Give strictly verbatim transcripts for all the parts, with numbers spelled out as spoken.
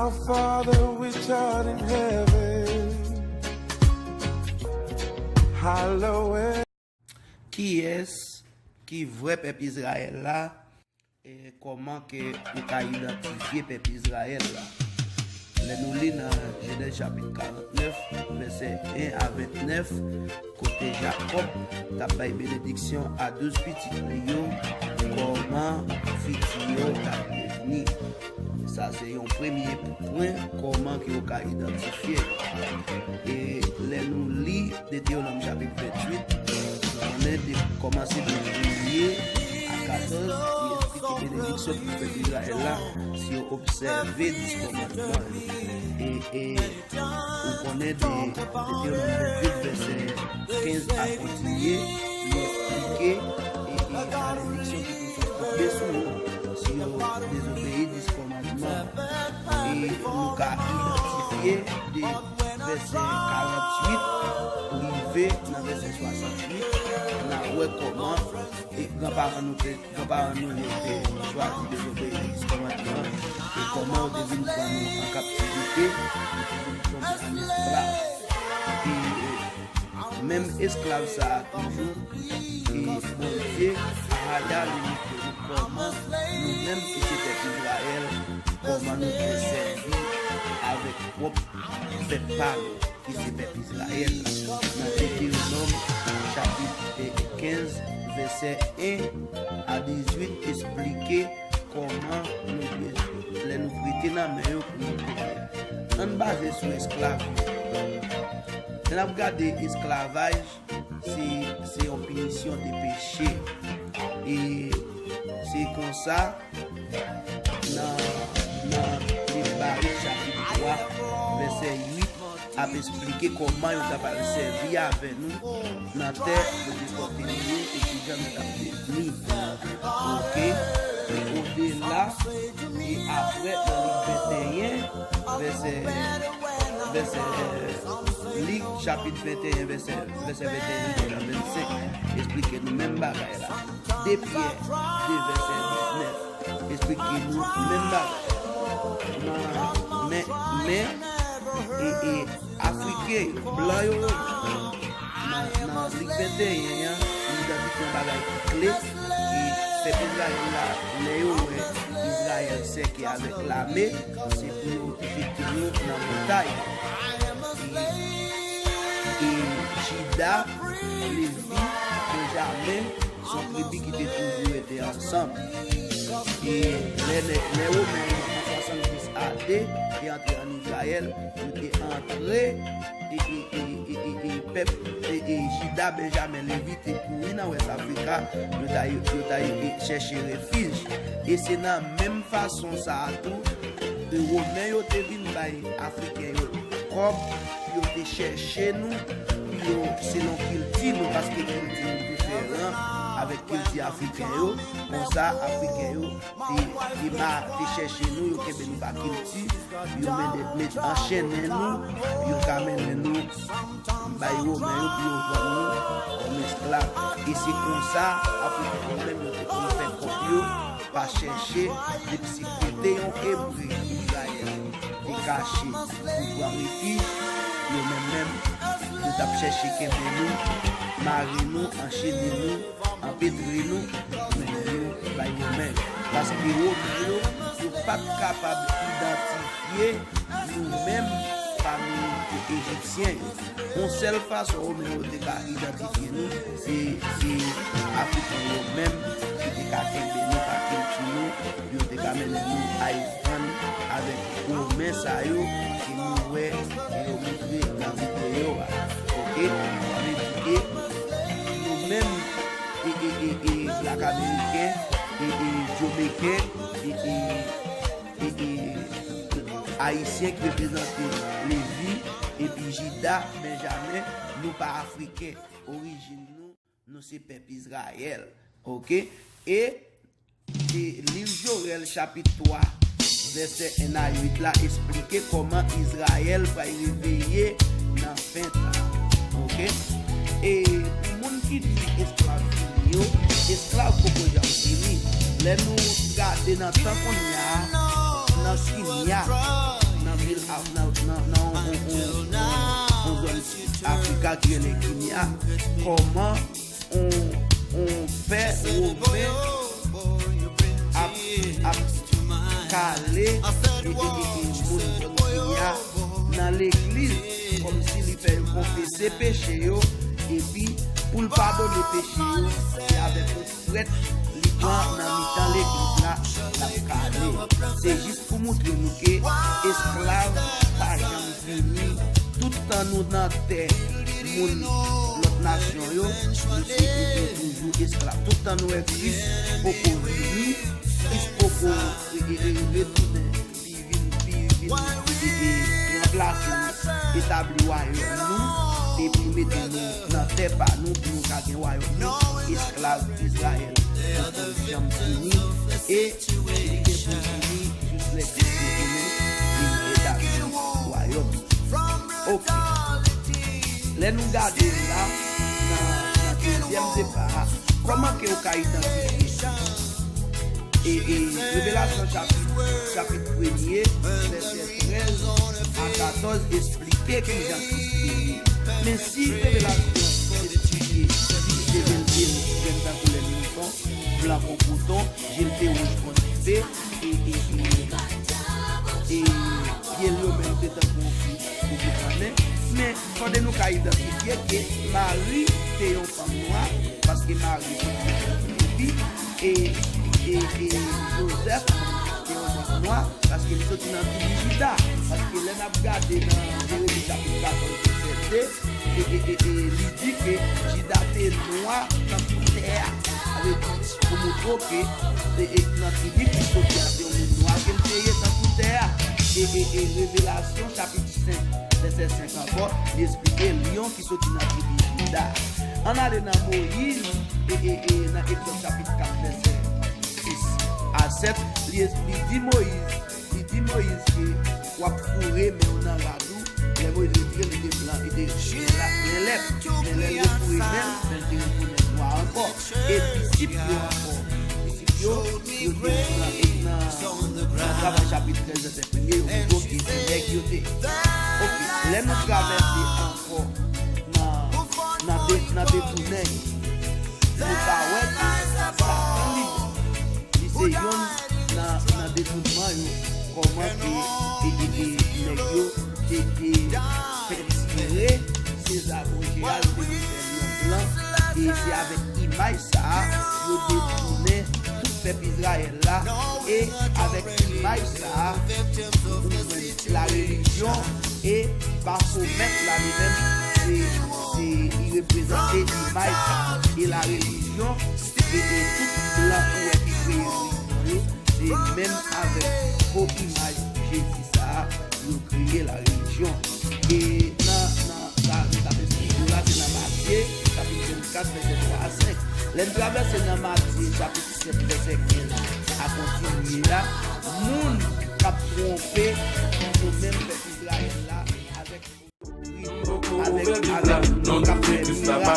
Our Father which art in heaven, hallowed. Kiyès ki vrè pèp Izrayèl la? E kòman ke ou ka idantifye pèp Izrayèl la? Lè nou li nan Jenèz chapit karantnèf, vèsè en a ventnèf, kote Jakòb t ap bay benediksyon a douz pitit li yo, kòman fiti yo t ap devni. Sa se yon premye pwen, kòman ke yo ka idantifye. E lè nou li Detewonòm chapit venntuit, nou konnen de, kòmanse de premye a katòz, li eksplike benediksyon pou pèp Izrayèl la, si yo obsève dis kòmandman yo. E, e, ou konnen de Detewonòm venntuit, vèsè kenz a kontinye, li eksplike, e, e, malediksyon ki pou sot tonbe sou yo, si yo dezobeyi dis kòmandman. E nou ka idantifye de vèsè karanntuit rive nan vèsè swasantuit, n a wè kòman, e, granparan nou te, granparan nou yo te chwazi dezobeyi dis kòmandman, e kòman yo te vin pran nou an kaptivite, nou te vin tonbe an esklav. E, e, menm esklav sa a toujou, e Bondye pa rayale nou kòman nou menm ki se pèp Izrayèl, kòman nou dwe sèvi avèk pwòp pèp pa nou, ki se pèp Izrayèl la. Nan Detewonòm chapit kenz, vèsè en a dizuit, eksplike kòman nou dwe, lè nou prete nan men yo pou nou peye. Ann baze sou esklav yo. Lè n ap gade esklavaj, se, se yon pinisyon de peche. E se konsa, nan, nan Barik chapit twa, vèsè uit, ap eksplike kòman yo t ap al sèvi avè nou nan tè yo te pòte nou yo e kijan nou t ap devni. Oke? E odela, e apre, nan Lik venteyen, vèsè, vèsè, Lik chapit venteyen, vèsè, vèsè venteyen rive nan vennsenk, eksplike nou menm bagay la. De Pyè de, vèsè diznèf, eksplike nou menm bagay. Nan, men, men, e, e, Afriken yo, blan yo, yo, nan, nan Lik venteyen an, li idantifye yon bagay ki kle, e pèp Izrayèl la, lè yo wè Izrayèl sèke avèk lame, se pou yo jete yo nan montay. E, e Jida, Levi, Benjamen, se yon tribi ki te toujou rete ansanm. E lè, lè, lè Women yo an swasanndis A D te antre ann Izrayèl, yo te antre, e, e, e, e, e, e, pèp, e, e, Jida, Benjamen, Levi te kouri nan Wès Afrika, yo t al, yo t al, e, chèche refij. E se nan menm fason sa a tou, e, Women yo te vin bay Afriken yo kòb pou yo te chèche nou, pou yo, selon kilti nou, paske kilti nou diferan avèk kilti Afriken yo. Konsa, Afriken yo te, te ma-, te chèche nou, yo kenbe nou pa kilti, yo mennen, met, anchennen nou, pou yo ka mennen nou bay Women yo, pou yo vann nou kòm esklav. E se konsa, Afriken yo menm, yo te konn fè kòb yo, pa chèche, depi se kote yon Ebre Izrayèl te kache pou pran refij, yo menm menm, yo t ap chèche kenbe nou, mare nou, anchennen nou, anpetre nou, mennen nou bay Women yo. Paske Women yo, yo pa t kapab idantifye nou menm pami Ejipsyen yo. Yon sèl fason Women yo te ka idantifye nou, se, se Afriken yo menm ki te ka kenbe nou pa kilti nou, yo te ka mennen nou al vann avèk Women sa yo ke nou wè, ke yo montre nan videyo a. Oke? Sa vle di ke nou menm, e, e, e, e, Blak Ameriken, e, e, Jomeyiken, e, e, e, e, Ayisyen ki reprezante Levi, epi Jida, Benjamen, nou pa Afriken. Orijin nou, nou se pèp Izrayèl. Oke? E, e liv Jowèl chapit twa, vèsè en a uit la, eksplike kòman Izrayèl pral reveye nan fen tan. Oke? E pou moun ki di esklav fini yo, esklav poko janm fini. Lè nou gade nan tan kounye a, nan Kenya, vil Af-, nan, nan, nan yon, yon, yon, yon, yon zòn Afrika ki rele Kenya, kòman yon, yon pè women ap, ap kale e, e, e, e moun zòn Kenya nan legliz, kòmsi li fè yo konfese peche yo, epi pou l padone peche yo, se avèk yon frèt li pran nan mitan legliz la, l ap kale. Se jis pou montre nou ke esklav pa janm vini. Tout tan nou nan tè moun lòt nasyon yo, nou se, nou toujou esklav. Tout tan nou wè Kris poko vini, Kris poko e, e, e, retounen, li vin, li vin, li, li ranplase nou, etabli wayòm nou, epi mete nou nan tè pa nou pou nou ka gen wayòm nou, esklav Izrayèl poko janm fini, e li gen pou l fini jis lè Kris retounen vin etabli wayòm. Oke. Lè nou gade la, nan, nan dezyèm depa a, kòman ke w ka idantifye e, e, Revelasyon chapit, chapit premye, vèsè trèz a katòz, esplike kijan Kris te ye. Men si Revelasyon esplike Kris te bèl, bèl, jèn tankou lèn mouton, blan kon koton, je l te wouj kon dife, e, e, e, e pye l yo menm te tankou yon fi, yon fi kannen. Men, fòde nou ka idantifye ke Mari te yon fanm nwa, paske Mari soti nan tribi Levi, e, e, e Jozèf te yon nèg nwa, paske li soti nan tribi Jida. Paske lè n ap gade nan Jeremi chapit katòz, vèsè de, e, e, e, e, li di ke Jida te nwa tankou tè a. Sa vle di, pou montre w ke, e, e, nan tribi ki soti a, se yon moun nwa ke l te ye tankou tè a. E, e, e, Revelasyon chapit senk, vèsè senk ankò, li esplike lyon ki soti nan tribi Jida. Ann ale nan Moyiz, e, e, e, nan Egzòd chapit kat, vèsè sis a sèt, li, li di Moyiz, li di Moyiz ke w ap foure men w nan rad ou. Lè Moyiz retire, li te blan, li te blan, blan lèd. Men lè l refoure men l, men l te retounen nwa ankò. E disip yo ankò, disip yo, yo te nan, nan, nan Travay chapit trèz, vèsè premye, yo montre w ki se nèg yo te ye. Oke, lè nou travèse ankò nan, nan de, nan detounen yo, nou ka wè ke Satan li, li se yonn nan, nan detounman yo, kòman ke, e, e, e, nèg yo te, te pètire Seza Bòjeyal te vin fè lyon blan, e se avèk imaj sa a, yo detounen tout pèp Izrayèl la, e avèk imaj sa a, ou jwenn larelijyon, e Bafomèt la li menm, se, se, li reprezante imaj sa a, e larelijyon, e, e tout blan ou wè ki kreye relijyon yo, se menm avèk fo imaj Jezi sa a, yo kreye larelijyon. E nan, nan, sa, nou t ap esplike w la, se nan Matye, chapit vennkat, vèsè twa a senk. Lè n travèse nan Matye, chapit sèt, vèsè kenz a kontinye a, moun k ap twonpe nou menm pèp Izrayèl la, avèk avèk, avèk moun k ap fè mirak, moun k ap fè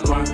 bagay.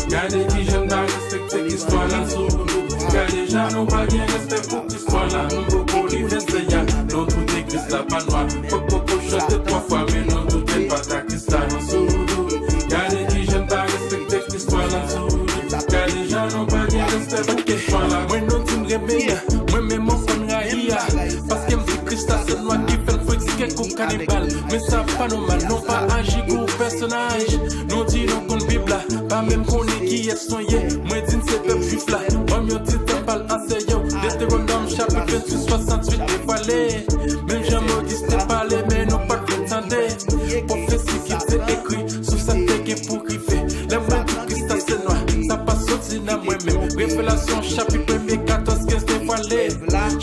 Gade kijan n pa respekte istwa la sou nou. Gade jan nou pa gen respè pou istwa la. M poko anivèsè a, non, tout egliz la pa nwa. Fòk poko chante twa fwa, men non, tout tèt pa ta Kris la nan sou nou. Gade kijan n pa respekte istwa la sou nou. Gade jan nou pa gen respè pou istwa la. Mwen non di m renmen, mwen menm mwen konn rayi a. Paske m di Kris la se nwa ki fè l frekike kou kanibal. Men sa pa nòmal, nou pa aji kou pèsonaj. Nou di nou konn Bib la, pa menm konnen kiyès nou ye. Mwen di n se pèp jwif la, òm yo di tanp al anseye w. Detewonòm chapit vennsis, swasanntuit devwale. Menm jan Moyiz te pale, men nou pa t vle tande. Pwofesi ki te ekri sou sa k te gen pou rive. Lè mwen di Kris la se nwa, sa pa soti nan mwen menm. Revelasyon chapit premye, katòz, kenz devwale.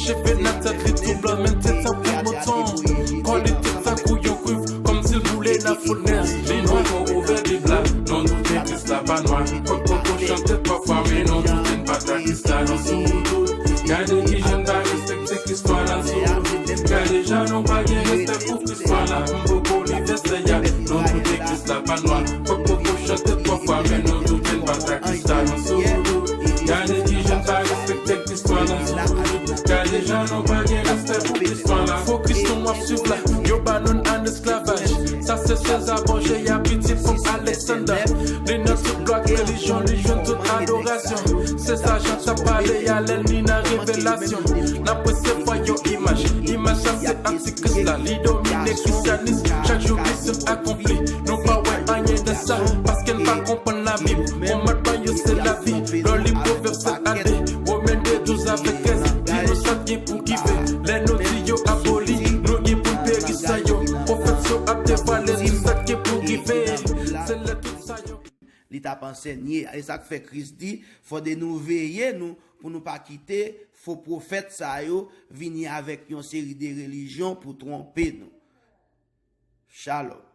Cheve nan tèt li tou blan, men te tankou mouton. Kò li te tankou yon kwiv, kòmsi l boule nan founèz. Li nwa. Poko ouvè Bib la, non, doute Kris la pa nwa. Poko chante twa fwa, men non, doute n pa ta Kris la nan sou nou. Gade kijan n pa respekte istwa la sou nou. Gade jan nou pa gen respè pou istwa la. M poko anivèsè a, non, doute Kris la pa nwa. Fòk poko chante twa fwa, men non, doute n pa ta Kris la nan sou nou. Gade kijan n pa respekte istwa la sou nou. Gade Li nan tout lwa k relijyon, li jwenn tout adorasyon. Se sa Jan t ap pale a lè l li nan revelasyon. N ap resevwa yon imaj. Imaj sa se Antikris la, li domine Krisyanis. Chak jou misyon akonpli. Nou pa wè anyen de sa, paske n pa konprann Labib. Kòmandman yo se lavi. Lò li Pwovèb sèt a de, Women de douz avèk trèz. Di nou sa k gen pou rive. Lè nou di yo aboli, nou gen pou n peri san yo. Pwofèt yo ap devwale tout sa k gen pou rive. Se lè tout sa yo. Li t ap ansènye. E sa k fè Kris di, fòde nou veye nou pou nou pa kite fo pwofèt sa yo vini avèk yon seri de relijyon pou twonpe nou. Shalom.